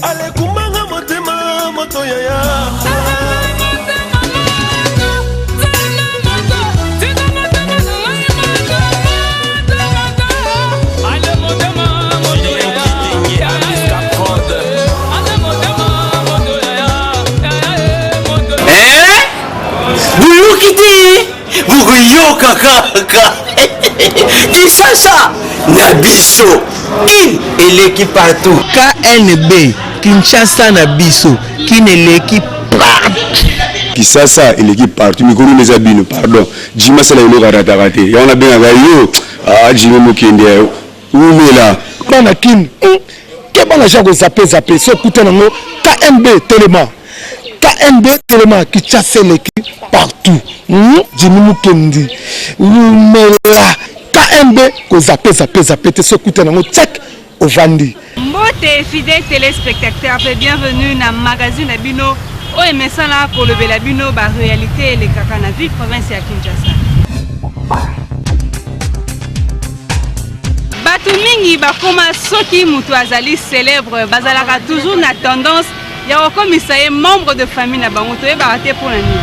Alekumbanga motema moto yaya. Boyoki te, bokoyoka kaka. Kinshasa na biso, kin eleki partout. KNB, Kinshasa na biso, kin eleki partout. Kisasa eleki partout, mikolo nde eza bino. Pardon, Jimmy asala eloko arataka te, yango nabengaka yo. Ah, Jimmy Mokende ya yo umela. Bana kin, ke bana ja kozape zape so okuta nango. KNB telema, KNB telema, Kinshasa eleki partout. Jimmy Mukendi umela. KNB kozape zape zape te, so okuta nango check ovandi. Mbote fidèle téléspectateur, pe bienvenue na magazine na bino oyo emesana kolobela bino ba réalité elekaka na ville province ya Kinshasa. Bato mingi bakoma soki moto azali célèbre, bazalaka toujours na tendance ya kokomisa ye membre de famille na bango, toyebaka te mpona nini.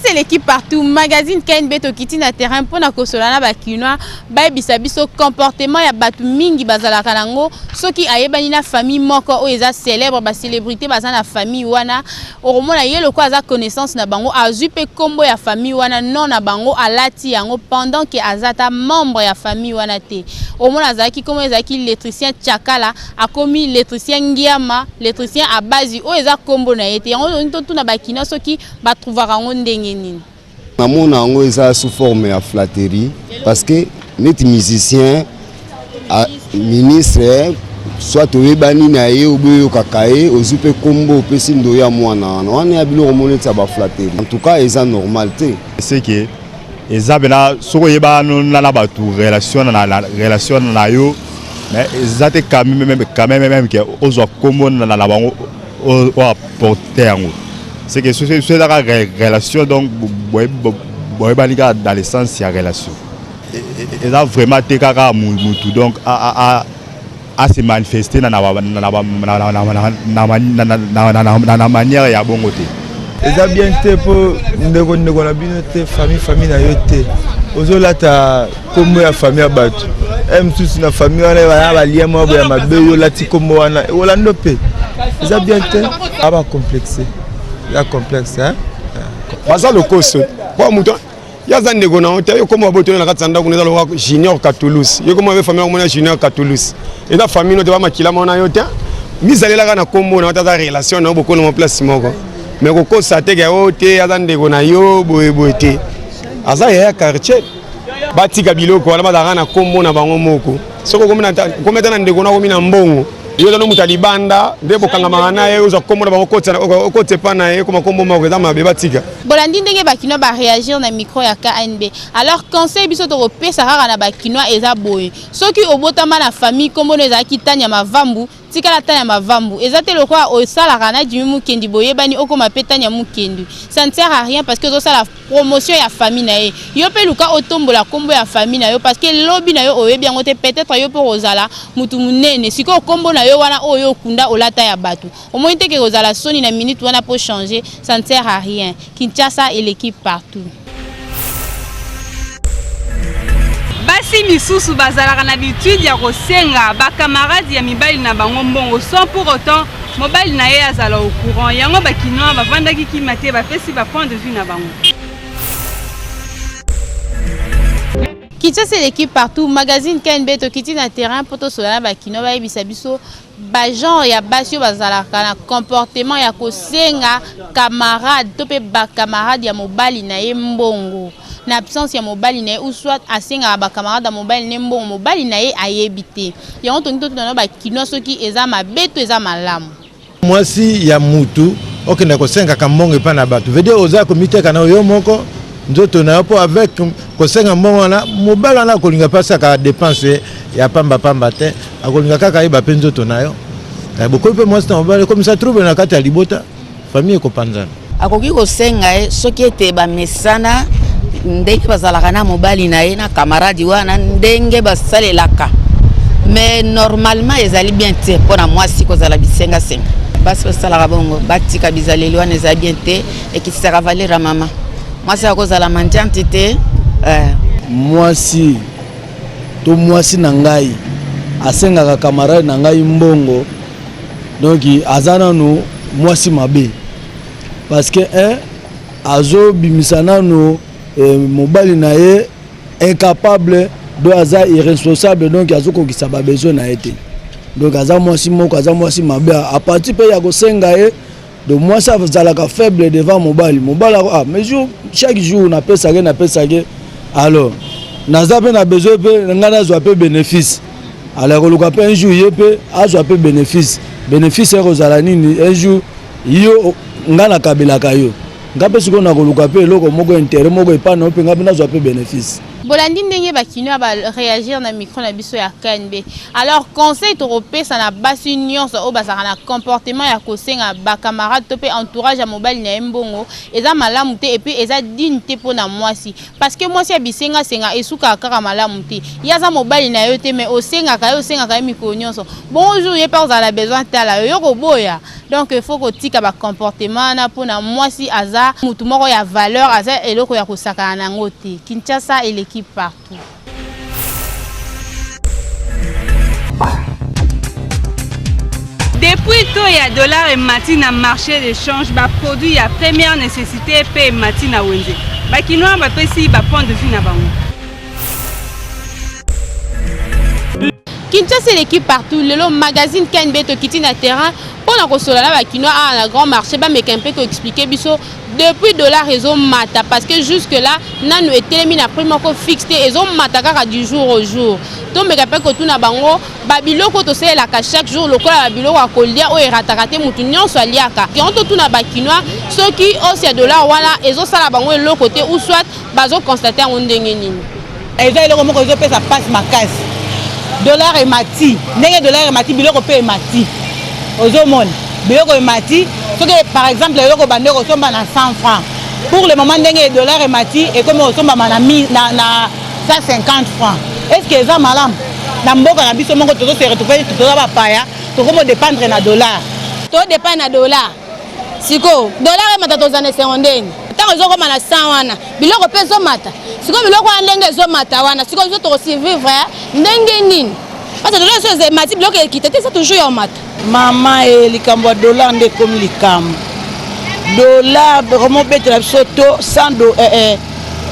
C'est l'équipe partout, magazine KNB tokiti na terrain mpona kosola na bakinois, bayebisa biso comportement ya bato mingi bazalaka nango soki ayebani na famille moko oyo eza célèbre, bacélébrité baza na famille wana. Okomona ye lokola aza connaissance na bango, azwi mpe nkombo ya famille wana, non na bango alati yango pendant ke aza ta membre ya famille wana te. Omona azalaki nkombo ezalaki électricien Tchakala, akomi électricien Ngiama, électricien Abazi, oyo eza nkombo na ye te. Yango tolingi totuna bakinois soki batrouvaka yango ndenge nini. Namona yango eza sous forme ya flatterie, parce que neti musicien, ministre, soit oyebani na ye, oboyokaka ye, ozwi mpe nkombo, opesi ndo ya mwana wana wana ya biloko, mona neti ya baflatterie. En tout cas eza normal te. C'est que eza mpena soki oyeba na bato relation na relation na yo, mais eza te quand même ke ozwa nkombo na bango oyo aporte yango. C'est que soki ezaka relation, donc boyebani kaka dans le sens ya relation, eza vraiment te kaka mutu donc a se manifester na manière ya bongo te. Eza bien te, mpo ndeko ndeko na bino te, famille famille na yo te, ozolata nkombo ya famille ya bato e mosusu na famille wana baya balia mwa boya mabe, oyo olati nkombo wana olando mpe eza bien te, aba complexe, eza complexe, hein? Baza lokoso po moto ye aza ndeko na yo te. Yo kombo babotoli na kati ya ndako, eza lokola Junior Katulus. Yo kombo abe famille akomona Junior Katulus, eza famille no te, bamakila mona yo te, mizalelaka na kombo na yo te. Aza relation na yo, bokoloma place moko, mais kokosa te ke oyo te aza ndeko na yo boyeboye te, aza yaya quartier. Batika biloko wana, bazalaka na kombo na bango moko. Soki okomi ata na ndeko na okomi na mbongo, yo eza no moto ya libanda nde bokangamaka na ye, ozwa kombo na bango, okotisa epa na ye, ekoma kombo moko, eza mabe, batika. Bolandi ndenge bakinois baréagir na micro ya KNB. Alors conseil biso tokopesa kaka na bakinois eza boye: soki obotama na famille, nkombo no ezalaki Tania Mavambu, tikala Tania Mavambu. Eza te lokola osalaka na Jimi Mukendi, boyebani, okóma mpe Tania Mukendi. Ça ne sert à rien, parce que ozosala promotion ya famille na ye. Yo mpe luka otombola nkombo ya famille na yo, parce que lobi na yo oyebi yango te, peut-être yo mpe kozala mutu monene. Sikoyo nkombo na yo wana oyo okunda olata ya bato, omoni te ke kozala soni na minute wana mpo changer? Ça ne sert à rien. Kinshasa eleki partout. Basi misusu bazalaka na habitude ya kosenga bakamarade ya mibali na bango mbongo sans pour autant mobali na ye azala au courant. Yango bakinois bavandaki kima te, bapesi bapoint de vue na bango. Kinshasa eleki partout, magazine KNB tokiti na terrain mpo tosola na bakinois, bayebisa biso bagenre ya basi oyo bazalaka na comportement ya kosenga camarade to mpe bacamarade ya mobali na ye mbongo na absence ya mobali na ye, ou soit asengaka bacamarade ya mobali na ye mbongo, mobali na ye ayebi te. Yango tongi totuna na bakinois soki eza mabe to eza malamu. Mwasi ya mutu okende kosengaka mbongo epai na bato, veut dire oza komiteka na yo moko nzoto na yo, mpo avec kosenga mbongo wana, mobali wana akolinga mpe asaka dépense ya pambapamba te, akolinga kaka ayeba mpe nzoto na yo. Bokomi mpe mwasi na mobali, ekomisa trouble na kati ya libota, famille ekopanzana. Akoki kosenga ye soki ete bamesana ndenge bazalaka na mobali na ye na camarade wana, ndenge basalelaka. Mais normalement ezali bien te mpo na mwasi kozala bisengasenga. Basi basalaka bongo batika bizaleli wana, eza bien te, ekitisaka valeur ya mama. Mwasi akozala mendiante te eh. Mwasi to mwasi na ngai asengaka camarade na ngai mbongo, donc aza nanu mwasi mabe, parce que un azobimisa nanu eh, mobali na ye incapable, do aza irresponsable, donc azokokisa babesoin na ye te. Donc aza mwasi moko, aza mwasi mabe à partir mpe ya kosenga ye. Donc mwasi azalaka faible devant mobali. Mobali ah, mais jour, chaque jour napesake napesake, alors naza mpe na besoin mpe ngai nazwa mpe bénéfice. Alors koluka mpe un jour ye mpe azwa mpe bénéfice. Bénéfice ekozala nini? Un jour yo ngai nakabelaka yo, ngai mpe sikoyo nakoluka mpe eloko moko, intérêt moko epai na yo, mpe ngai mpe nazwa mpe bénéfice. Bolandi ndenge bakinois baréagir na micro na biso ya KNB. Alors conseil tokopesa na basi nyonso oyo bazalaka na comportement ya kosenga bacamarade to mpe entourage ya mobali na ye mbongo, eza malamu te, et puis eza digne te mpo na mwasi, parce que mwasi ya bisengasenga esukaka kaka malamu te. Ye aza mobali na yo te, mais osengaka ye, osengaka ye mikolo nyonso bongo. Jour ye mpe ozala na besoin, tala yo, yo koboya. Donc il faut kotika bacomportement wana, mpona mwasi aza mutu moko ya valeur, aza eloko ya kosakana na yango te. Kinshasa eleki partout. Depuis taux ya dollar emati na marché d'échange, baproduit ya première nécessité mpe emati na wenze. Bakinois bapesi bapoint de vue na bango. Kinshasa eleki partout. Lelo magazine KNB tokiti na terrain mpona kosola na bakinois awa na grand marché, bameka mpe koexpliquer biso depuis dollar ezomata, parce que jusque là nanu etelemi na prix moko fixe te, ezomata kaka du jour au jour. Tomeka mpe kotuna bango babiloko tosalelaka chaque jour, lokola babiloko ya kolia oyo erataka te, motu nyonso aliaka yango. Totuna bakinois soki hausse ya dollar wana ezosala bango eloko te, ou soit bazoconstater yango ndenge nini. Eza eloko moko ezopesa mpasi makasi. Dollar emati, ndenge dollar emati, biloko mpe emati. Ozomona biloko emati, soki par exemple eloko bande kosomba na 100 francs, pour le moment ndenge dollar emati, ekomi kosombama na 150 francs. Est ce que eza malamu na mboka na biso moko? Tozose retrouver, toza bapaya, tokomo dépendre na dollar. Todépendre na dollar. Sikoyo dollar emata, toza na esengo ndeni? Ntango ezokoma na 100 wana, biloko mpe ezomata. Sikoyo biloko wana ndenge ezomata wana, sikoyo biso tokosurvivre ndenge nini? Parce que dollar so emati, biloko ekita te, eza toujours ya omata. Mama e, likambo ya dollar nde ekomi likambo. Dollar komobetela biso to 100 do, eh,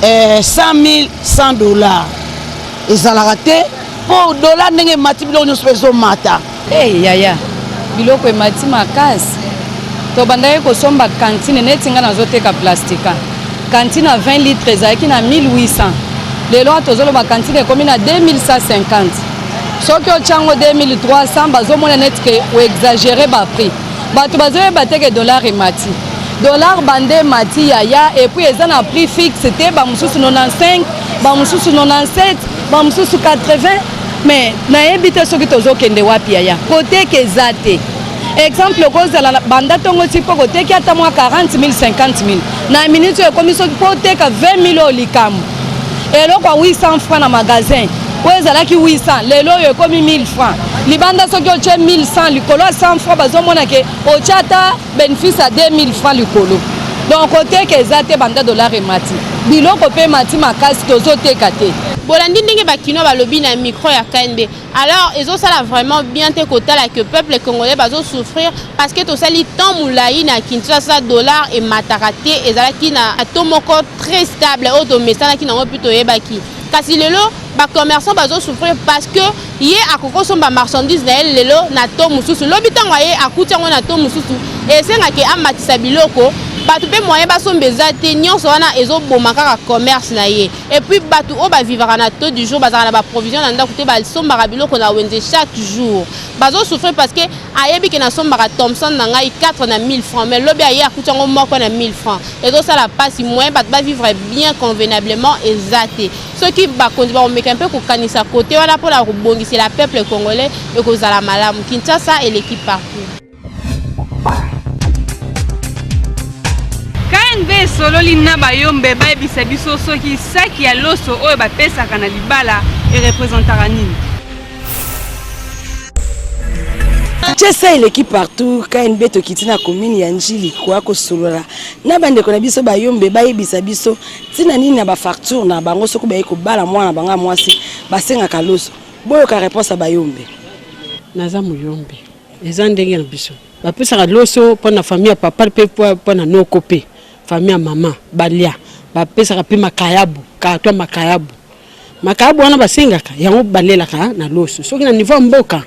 eh, 100 100 dollar ezalaka te, mpo dollar ndenge emati, biloko nyonso mpe ezomata. Hey, yaya, biloko emati makasi. Tobandaki kosomba cantine, neti nga nazoteka plastika, cantine ya 20 litre ezalaki na 1800. Lelo awa tozoloba cantine ekomi na 2150. Soki otyango 2300, bazomona neti ke oexagérer baprix. Bato bazoyeba te ke dollar emati. Dollar bande emati, yaya, et puis eza na prix fixe te. Bamosusu 95, bamosusu 97, bamosusu 80, mais nayebi te soki tozokende wapi, yaya. Koteka eza te. Exemple, okozala banda ntongo ti mpo koteki ata mwa 40 000, 50 000 na minute oyo, ekomi soki mpo oteka 20 000 oyo likambo. Eloko ya 800 francs na magasin oyo ezalaki 800, lelo oyo ekomi 1000 francs. Libanda soki otie 1100 likolo ya 100 francs, bazomona ke otie ata bénéfice ya 2000 francs likolo. Donc koteka eza te. Banda dollar emati, biloko mpe emati makasi, tozoteka te. Bolandi ndenge bakinois balobi na micro ya KNB. Alors ezosala vraiment bien te kotala que peuple congolais bazosouffrir, parce que tosali temps molai na Kinshasa, dollar emataka te, ezalaki na taux moko très stable oyo tomesanaki nango mpe toyebaki. Kasi lelo bacommerçant bazosouffrir, parce que ye akoki kosomba marchandise na ye lelo na taux mosusu, lobi ntango aye akuti yango na taux mosusu, esengaki amatisa biloko. Bato mpe moyen basomba eza te. Nyonso wana ezoboma kaka commerce na ye. Et puis bato oyo bavivaka na taux du jour, bazalaka na baprovision na ndako te, basombaka biloko na wenze chaque jour, bazosouffrir, parce que ayebi ke nasombaka thomson na ngai 4 na 1000 francs, mais lobi aye akuti yango moko na 1000 francs. Ezosala mpasi. Moyen bato bavivre bien convenablement eza te. Soki bakonzi bakomeka mpe kokanisa kote wana mpona kobongisela peuple congolais, ekozala malamu. Kinshasa eleki partout. KNB esololi na bayombe, bayebisa biso soki saki ya loso oyo bapesaka na libala erepresentaka nini. Kinshasa eleki partout, KNB tokiti na commune ya Ndjili koya kosolola na bandeko na biso bayombe bayebisa biso ntina nini na bafacture na bango soki baye kobala mwana na bango ya mwasi basengaka loso. Boyoka réponse ya bayombe. Naza muyombe, eza ndenge na biso bapesaka loso mpo na famille ya papa mpe mpo na noko mpe famille ya mama balia, bapesaka mpe makayabu, karton ya makayabu Makayabu wana basengaka yango balelaka na loso, soki na niveau ya mboka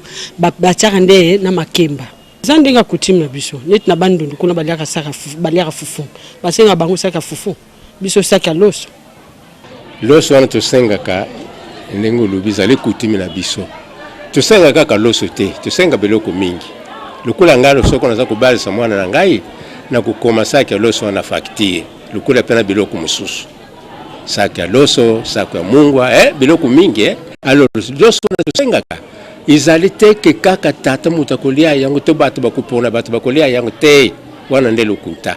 batiaka nde na makemba. Eza ndenge ya coutume na biso, neti na Bandundu kuna baliaka saka baliaka fufu, basengaka bango saki ya fufu, biso saki ya loso. Loso wana tosengaka ndenge olobi ezali coutume na biso. Tosengaka kaka loso te, tosenga biloko mingi. Lokola ngai soko naza kobalisa mwana na ngai, nakokoma saki ya loso wana facture, lokola mpe na biloko mosusu. Saki ya loso, sako ya mungwa, eh, biloko mingi eh. Alors loso wana tosengaka ezali te ke kaka tata moto akolia yango to bato bakopona bato bakolia yango te, wana nde lokuta.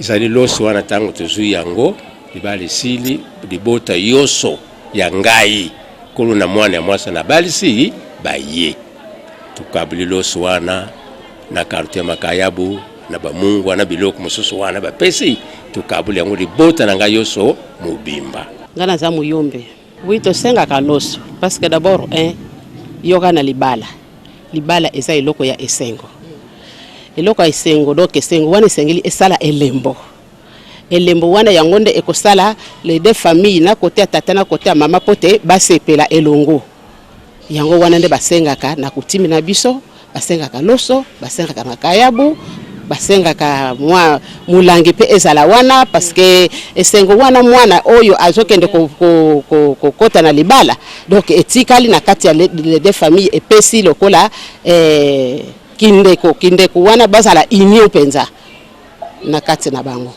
Ezali loso wana ntango tozwi yango, libala esili, libota yoso ya ngai kolo na mwana ya mwasi nabalisi baye, tokaboli loso wana na karto ya makayabu na bamungwa na biloko mosusu wana bapesi, tokaboli yango libota na ngai yoso mobimba. Ngai naza muyombe. Oui, tosengaka loso parce que d'abord un yoka na libala. Libala eza eloko ya esengo. Eloko ya esengo donc esengo wana esengeli esala elembo. Elembo wana yango nde ekosala les deux familles na kote ya tata na kote ya mama po te basepela elongo. Yango wana nde basengaka na kutimi na biso, basengaka loso, basengaka makayabu, basengaka mwa mulangi pe ezala wana parce que esengo wana mwana oyo azokende kokota ko, ko, ko na libala donc etikali na kati ya les deux familles epesi lokola eh, kindeko kindeko wana bazala union mpenza na kati na bango.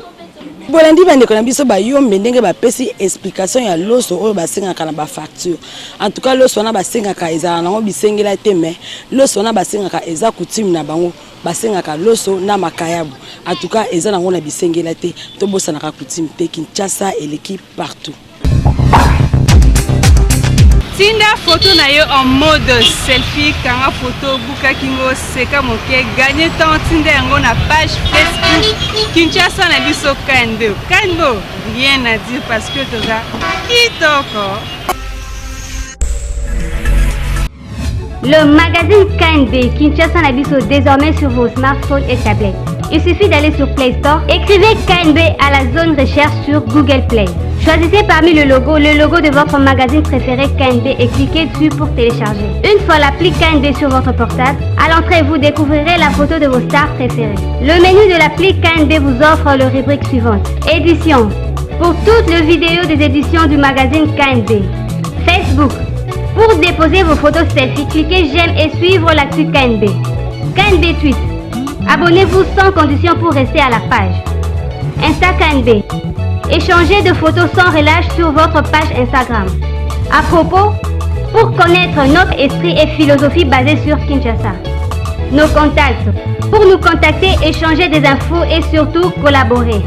Bolandi bandeko na biso bayombe ndenge bapesi explication ya loso oyo basengaka na bafacture. En tout cas loso wana basengaka ezala nango bisengela te mais loso wana basengaka eza coutume na bango basengaka loso na makayabu. En tout cas eza nango na bisengela te tobosanaka coutume te Kinshasa eleki partout. Tinda photo na yo en mode selfie, kanga photo, buka kingo, seka moke, gagne temps, tinda yango na page Facebook Kinshasa na biso KNB. KNB, rien à dire parce que toza kitoko. Le magazine KNB Kinshasa na biso désormais sur vos smartphones et tablettes. Il suffit d'aller sur Play Store, écrivez KNB à la zone recherche sur Google Play. Choisissez parmi le logo le logo de votre magazine préféré KNB et cliquez dessus pour télécharger. Une fois l'appli KNB sur votre portable, à l'entrée vous découvrirez la photo de vos stars préférées. Le menu de l'appli KNB vous offre le rubrique suivante. Édition. Pour toutes les vidéos des éditions du magazine KNB. Facebook. Pour déposer vos photos selfie, cliquez j'aime et suivre l'actu KNB. KNB Tweet. Abonnez-vous sans condition pour rester à la page. Insta KNB. Échangez de photos sans relâche sur votre page Instagram. À propos, pour connaître notre esprit et philosophie basée sur Kinshasa. Nos contacts. Pour nous contacter, échanger des infos et surtout collaborer.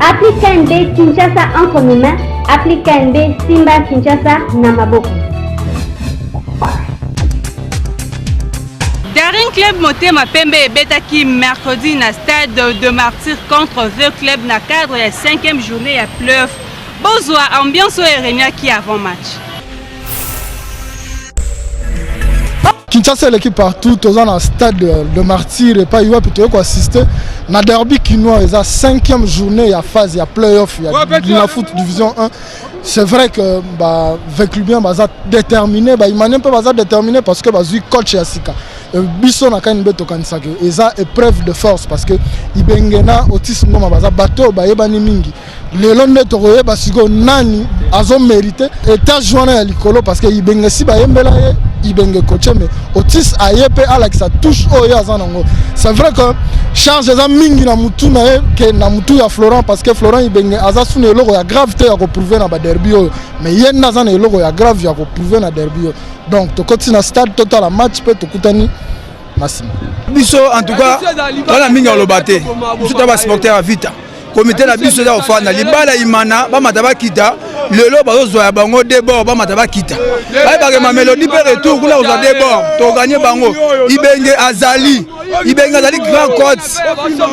Appli KNB Kinshasa entre nos mains. Appli KNB Simba Kinshasa na maboko. Daring Club Motema Pembe ebetaki mercredi na stade de Martyrs contre V Club na cadre ya 5e journée ya playoff. Bozwa ambiance oyo eregnaki avant match. Kinshasa eleki partout, toza na stade de Martyrs epai wapi toye koassiste na derby kinois, eza 5e journée ya phase ya playoff ya Linafoot division 1. C'est vrai que ba Veclubien baza déterminé, ba Imanien mpe baza déterminé parce que bazwi coach ya sika. Biso na KNB tokanisaka eza épreuve de force parce que Ibenge na Otis Ngoma baza bato oyo bayebani mingi. Lelo nde tokoyeba sikoyo nani azo mérite étage wana ya likolo parce que Ibenge si bayembela ye Ibenge coache, mais Otis aye mpe alakisa touche oyo aza nango. C'est vrai que charge eza mingi na mutu na ye ke na mutu ya Florent parce que Florent Ibenge aza suna eloko ya grave te ya koprouve na baderby oyo, mais ye nde aza na eloko ya grave ya koprouve na derby oyo. Donc tokoti na stade totala match mpe tokutani na nsima. Biso en tout cas toza na mingi ya koloba te, biso toza basupporter ya Vita. Komite na biso eza kofanda libala imana bamata bakita. Lelo bazozwa ya bango de bord bamata bakita. Bayebaka Mamelodi mpe retour kuna kozwa de bord toganye bango. Ibenge azali Ibenge azali grand cote.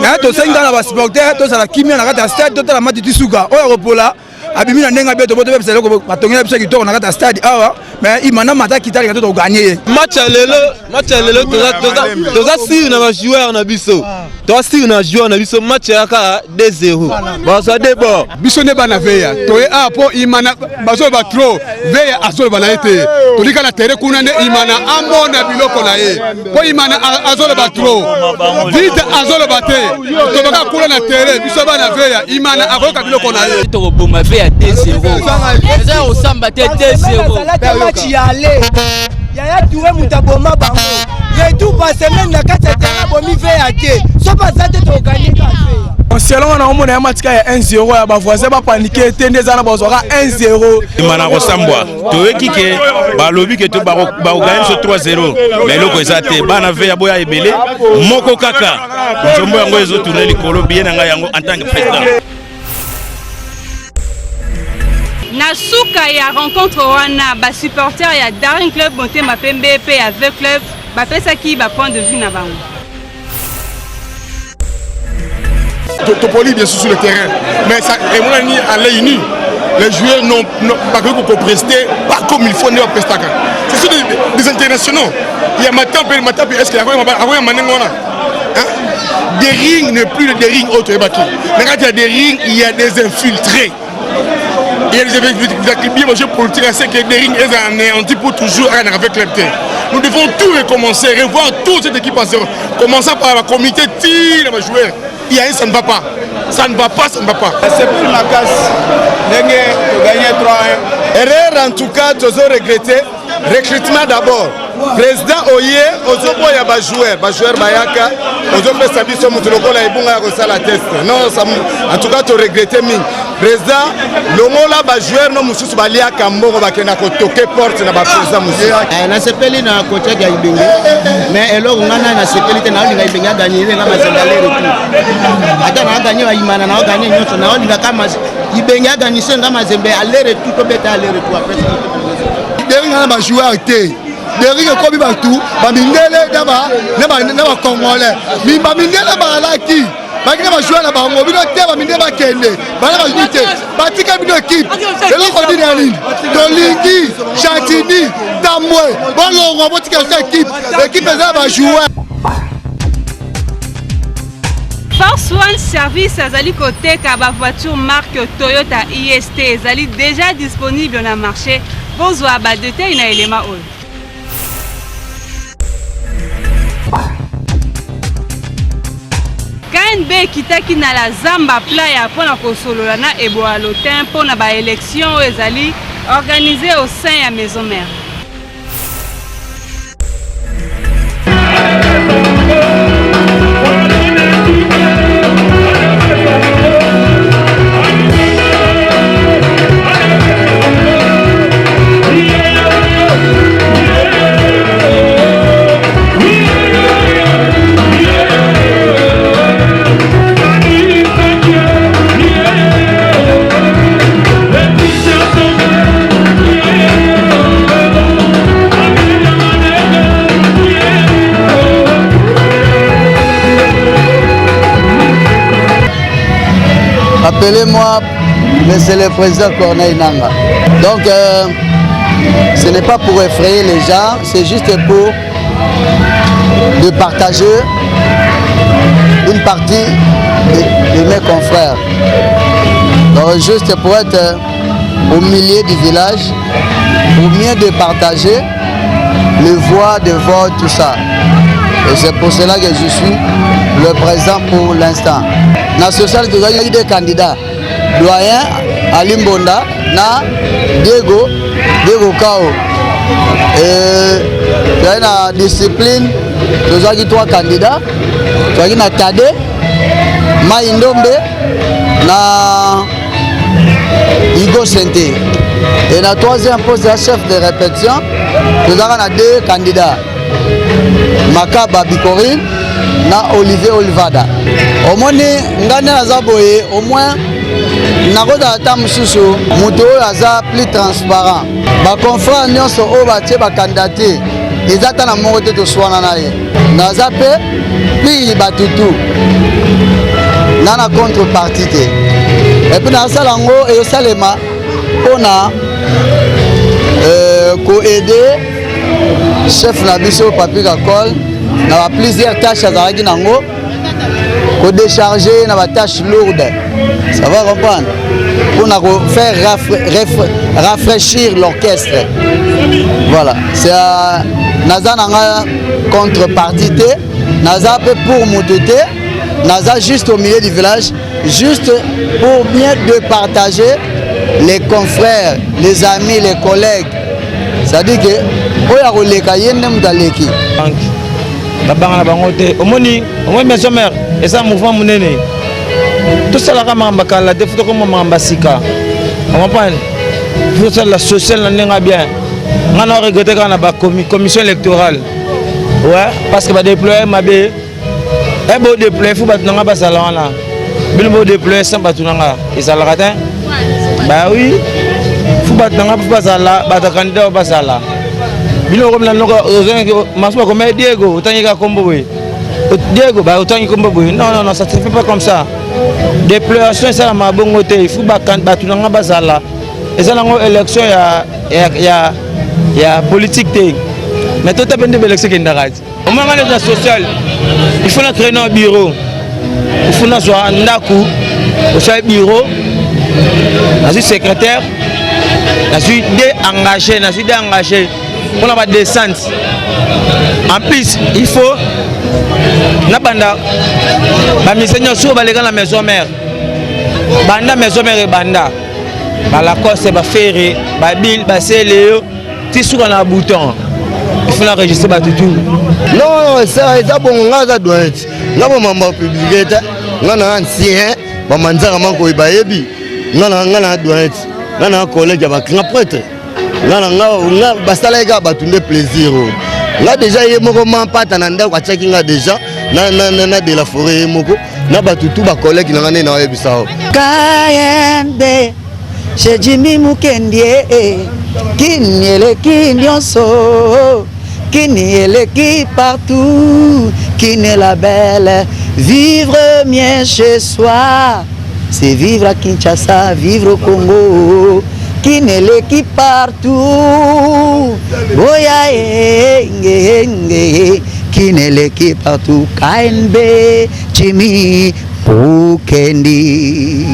Mais tosengi kaka na basupporter tozala kimia na kati ya stade totala match ti suka. Oyo akopola abimi na ndenge abeto boto bebisa eloko batongela biso kitoko na kati ya stade awa mais imana mata kita alinga to toganye ye. Match ya lelo, match ya lelo toza toza toza sur na ba joueurs na biso. Toza sur na joueur na biso match ya kaka 2-0. Bazwa deux bords. Biso nde bana veya toye awa mpo imana bazoloba trop veya azoloba na ye te tolika na tere kuna nde imana amona biloko na ye mpo imana azoloba trop vite azoloba te tobaka kuna na tere biso bana veya imana akoyoka biloko na ye tokoboma veya 2-0 eza ya kosamba te 2-0 match ya ale yaya toure moto aboma bango retour par semaine na kati ya terrain abomi veya te soki aza te tokokani ka veya selon wana omona ya matika ya 1-0 ya bavoisin bapanike te nde eza na bazwaka 1-0 nsima na kosambwa toyoki ke balobi ke bakoganye biso 3-0 mais eloko eza te bana ve ya boya ebele moko kaka nzombo yango ezotourne likolo biye na ngai yango en tant que président. Na suka ya rencontre wana ba supporters ya Daring Club Motema Pembe pe ya V Club bapesaki ba point de vue na bango. Topoli bien sûr sur le terrain, mais ça, et mon ami à l'œil nu, les joueurs n'ont pas prester pas comme il faut ne pas prester. Ce sont des, des internationaux. Il y a Matin, Matin, est-ce qu'il y a un Manengona hein? Des rings n'est plus des rings autres. Mais quand il y a des rings, il y a des infiltrés. Il y a des infiltrés, jeu politique, c'est que des rings est anéanti pour toujours avec l'MT. Nous devons tout recommencer, revoir toute cette équipe en zéro. Commençant par la comité, tire les joueurs. Il y a un, ça ne va pas. Ça ne va pas, ça ne va pas. C'est pour ma casse. Ndenge gagné 3-1. Erreur en tout cas, tozo regretter. Recrutement d'abord. Président oye ozoboya ba joueur, ba joueur bayaka ozopesa biso moto lokola ebunga ya kosala test. Non, ça, en tout cas to regretter mingi. Président longola ba joueur no mosusu baliaka mbongo bakenda kotoke porte na ba président mosusu. Eh, nasepeli na coach ya Ibenge mais eloko ngai na nasepeli te naolinga Ibenge aganye nga Mazembe aller retour ata na aganye bayimana na aganye nyonso naolinga ka Ibenge aganise nga Mazembe aller retour tobeta aller retour après Dering na ba joueur te Dering ekomi bato bamindele na bacongolais bamindele bazalaki baki na bajoueur na bango bino te bamindele bakende bana bazwi te batika bino ekipe eloko nini ya nini tolingi chatini tambwe bolongwa botika biso ekipe ekipe eza ya bajoueur Force One Service azali koteka ba voiture marque Toyota IST ezali déjà disponible na marché. Bozwa ba détails na elema oyo. KNB ekitaki na la Zamba Playa mpo na kosolola na Eboa Lotin mpo na ba élections oyo ezali organisées au sein ya Maison Mère. Appelez-moi Monsieur le Président Corneille Nanga. Donc, euh, ce n'est pas pour effrayer les gens, c'est juste pour de partager une partie de, de mes confrères. Donc, juste pour être au milieu du village, pour mieux de partager les voix de vote, tout ça. Et c'est pour cela que je suis le président pour l'instant. Na social, nous avons eu des candidats. Doyen Ali Mbonda, na Diego, Diego Kao. Et il y a la discipline, nous avons eu trois candidats. Nous avons eu Tade, Maïndombe, na Hugo Sente. Et na troisième poste ya chef de répétition, tozalaka na deux candidats. Makaba Bikorine na Olivier Olivada. Omoni ngai nde naza boye au moins nakozala ata mosusu moto oyo aza plus transparent. Baconfrère nyonso oyo batie bakandidature eza ata na moko te toswana na ye. Naza mpe pire bato tu nga na contre parti te epuis nasala yango ezosalema mpona euh, koaide chef na biso papi kakol na ba plusieurs tâches azalaki nango kodécharge ye na ba tâches lourdes, ça va comprendre, mpona kofaire rafraîchir l'orchestre. Voilà, c'est euh, naza na nga contre parti te, naza mpe pour moto te, naza juste au milieu du village, juste pour bien de partager les confrères, les amis, les collègues. C'est-à-dire que oyo akoleka ye nde moto aleki. Babanga na bango te. Omoni, omoni maison mère eza mouvement monene. Tosalaka makambo ya kala te, fo tokoma makambo ya sika. Ocomprendre? Fo tosala social na ndenge ya bien. Nga na regrete kaka na bacommission électorale, ouais, parce que badéploye mabe. E bodéploye, fo bato na nga bazala wana. Bino bodéploye sans bato na nga, ezalaka te. Ba oui, fo bato na nga fo bazala, bato ya candidat oyo bazala. Bino okomi na noko masu bakoma Diego, otangi kaka kombo boye, Diego ba otangi kombo boye. Non, non, non, ça se fait pas comme ça. Déploration esalama bongo te. Il faut bato na nga bazala. Eza nango élection ya, ya, ya, ya politique te, mais tota mpe nde baélection ekendaka ti. Omanga neti na social, il faut na créer na bureau, il faut nazwa ndako, osali bureau, nazwi secrétaire, nazwi deux engagé, nazwi deux engagé mpona badescente. En plus, il faut nabanda bamise nyonso oyo baleka na maison mère. Banda maison mère ebanda, balacoste, bafere, babile, baseleyo ti suka na bouton, il faut na registre bato tout. Non, eza bongo. Nga aza doyen ti nga bamamba publike te. Nga na ancien bamanzaka makoyi bayebi nga na nga na doyen ti nga na collègue ya bagrand prêtre. Nga na nga basalaki kaka bato nde plaisir oyo. Nga deja ye moko mampata na ndako atiaki nga deja na, na, na, na de la forêt ye moko na bato tu bacollègue na nga nde naoyebisa o. KNB chez Jimmy Mukendi, kini eleki nyonso, kini eleki partout, kini la belle. Vivre bien chez soi, c'est vivre à Kinshasa, vivre au Congo. Kini eleki partout, boya enge enge, kini eleki partout. KNB Jimmy Mukendi.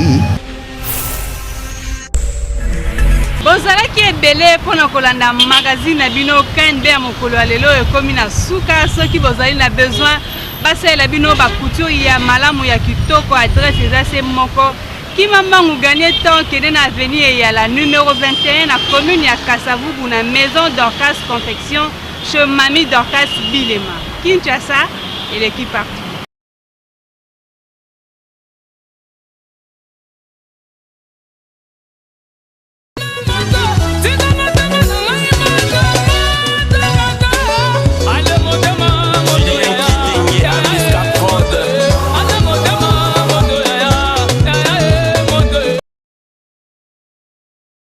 Bozalaki ebele mpo na kolanda magazine na bino KNB ya mokolo ya lelo ekomi na suka. Soki bozali na besoin basalela bino bacouture ya malamu ya kitoko, adresse eza se moko: kima mbangu, gagner temps, kende na avenue Eyala numero 21 na commune ya Kasavubu, na maison Dorcas Confection, chez Mami Dorcas Bilema. Kinshasa eleki partout.